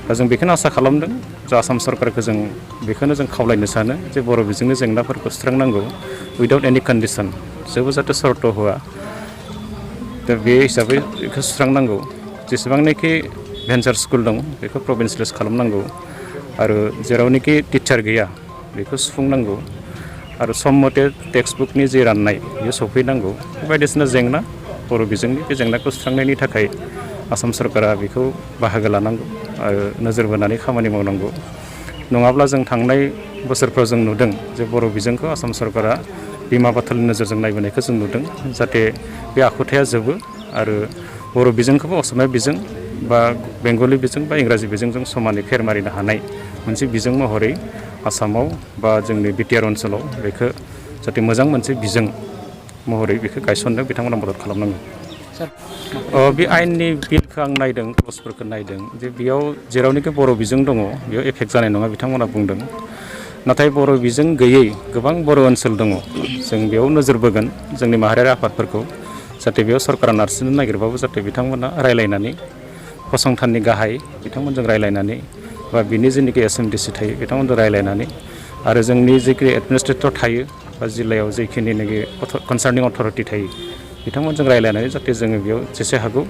दा जों बेखौनो आसा खालामदों जे आसाम सरकारखौ जों बेखौनो जों खावलायनो सानो जे बर' बिजोंनि जेंनाफोरखौ सुस्रांनांगौ उइदाउट एनि कन्डिसन जेबो जाहाथे सर्त होआ दा बे हिसाबै बेखौ सुस्रांनांगौ जेसेबांनाखि भेन्सार स्कुल दं बेखौ प्रभिन्सियेलाइज खालामनांगौ आरो जेरावनोखि टिचार गैया बेखौ सुफुंनांगौ आरो सम मथे टेक्सटबुकनि जे राननाय बेयो सफैनांगौ बायदिसिना जेंना बर' बिजोंनि बे जेंनाखौ सुस्रांनायनि थाखाय आसाम सरकारा बेखौ बाहागो लानांगौ आरो नोजोर बोनानै खामानि मावनांगौ नङाब्ला जों थांनाय बोसोरफ्राव जों नुदों जे बर' बिजोंखौ आसाम सरकारा बिमा बाथलनि नोजोरजों नायबोनायखौ जों नुदों जाहाथे बे आखुथाया जोबो आरो बर' बिजोंखौबो असमिया बिजों बा बेंगलि बिजों बा इंराजि बिजोंजों समानै फेर मारिनो हानाय मोनसे बिजों महरै आसामाव बा जोंनि बिटिआर ओनसोलाव बेखौ जाहाथे मोजां मोनसे बिजों महरै बेखौ गायसननो बिथांमोना मदद खालामनांगौ बे आयेननि बिलखौ आं नायदों क्लजफोरखौ नायदों जे बेयाव जेरावनोखि बर' बिजों दङ बेयाव एफेक्ट जानाय नङा बिथांमोना बुंदों नाथाय बर' बिजों गैयै गोबां बर' ओनसोल दङ जों बेयाव नोजोर बोगोन जोंनि माहारियारि आफादफोरखौ जाहाथे बेयाव सरकारा नारसिननो नागिरबाबो जाहाथे बिथांमोना रायलायनानै फसंथाननि गाहाय बिथांमोनजों रायलायनानै बा बिनि जेनोखि एसएमडिसि थायो बिथांमोनजों रायलायनानै आरो जोंनि जेखि एडमिनिस्ट्रेटर थायो बा जिल्लायाव जेखिनिखि कनसार्निं अथरिटि थायो बिथांमोनजों रायलायनानै जाहाथे जोङो बेयाव जेसे हागौ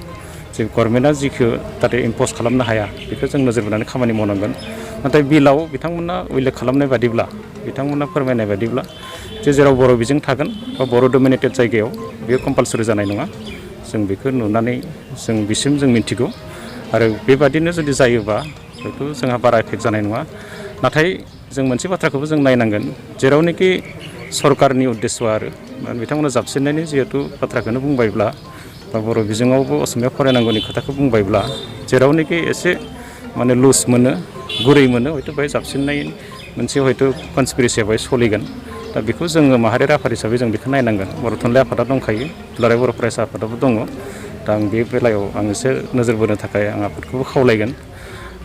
जे गभर्नमेन्टआ जिखौ जाहाथे इम्पज खालामनो हाया बेखौ जों नोजोर बोनानै खामानि मावनांगोन नाथाय बिलाव बिथांमोना उल्लेख खालामनाय बादिब्ला बिथांमोना फोरमायनाय बादिब्ला जे जेराव बर' बिजों थागोन बा बर' डमिनेटेड जायगायाव बेयो कम्पालसरि जानाय नङा जों बेखौ नुनानै जों बिसिम जों मिन्थिगौ आरो बेबादिनो जुदि जायोबा हयथ' जोंहा बारा एफेक्ट जानाय नङा नाथाय जों मोनसे बाथ्राखौबो जों नायनांगोन जेरावनोखि सरकारनि उद्देश्य आरो बिथांमोना जाबसिननायनि जिहेथु बाथ्राखौनो बुंबायब्ला बा बर' बिजोङावबो असमिया फरायनांगौनि खोथाखौ बुंबायब्ला जेरावनोखि एसे माने लुज मोनो गुरै मोनो हयथ' बेहाय जाबसिननाय मोनसे हयथ' कनस्पिरेसिया बेहाय सोलिगोन दा बेखौ जोङो माहारियारि आफाद हिसाबै जों बेखौ नायनांगोन बर' थुनलाइ आफादा दंखायो दुलाराय बर' फरायसा आफादाबो दङ दा आं बे बेलायाव आं एसे नोजोर बोनो थाखाय आं आफादखौबो खावलायगोन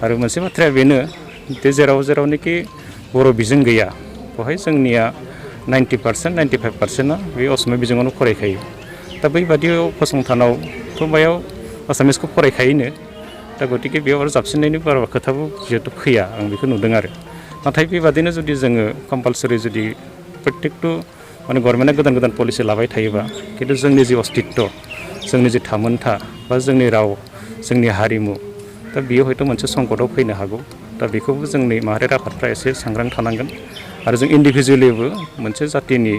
आरो मोनसे बाथ्राया बेनो जे जेरावनोखि बर' बिजों गैया बेवहाय जोंनिया 90% 95%आ बे असमिया बिजोङावनो फरायखायो दा बैबादियाव फसंथानावथ' बेयाव आसामिसखौ फरायखायोनो दा गतिके बेयाव आरो जाबसिननायनि बारा खोथाबो जिहेतु फैया आं बेखौ नुदों आरो नाथाय बेबादिनो जुदि जोङो कम्पालसरि जुदि प्रत्येकटु माने गभर्नमेन्टआ गोदान गोदान पलिसि लाबाय थायोबा खिन्थु जोंनि जि अस्तित्व जोंनि जि थामोनथा बा जोंनि राव जोंनि हारिमु दा बेयो हयथ' मोनसे संकटआव फैनो हागौ दा बेखौबो जोंनि माहारियारि आफादफ्रा एसे सांग्रां थानांगोन आरो जों इन्डिभिजुवेलिबो मोनसे जातिनि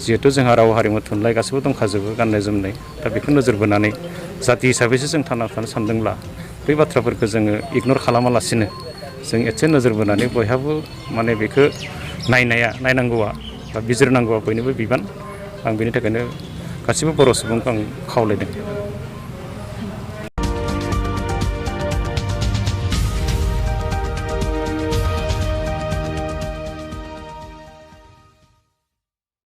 जिहेतु जोंहा राव हारिमु थुनलाइ गासैबो दंखाजोबो गाननाय जोमनाय दा बेखौ नोजोर बोनानै जाति हिसाबैसो जों थांना थानो सानदोंब्ला बै बाथ्राफोरखौ जोङो इगनर खालामालासिनो जों एसे नोजोर बोनानै बयहाबो माने बेखौ नायनांगौआ बा बिजिरनांगौआ बयनिबो बिबान आं बेनि थाखायनो गासैबो बर' सुबुंखौ आं खावलायदों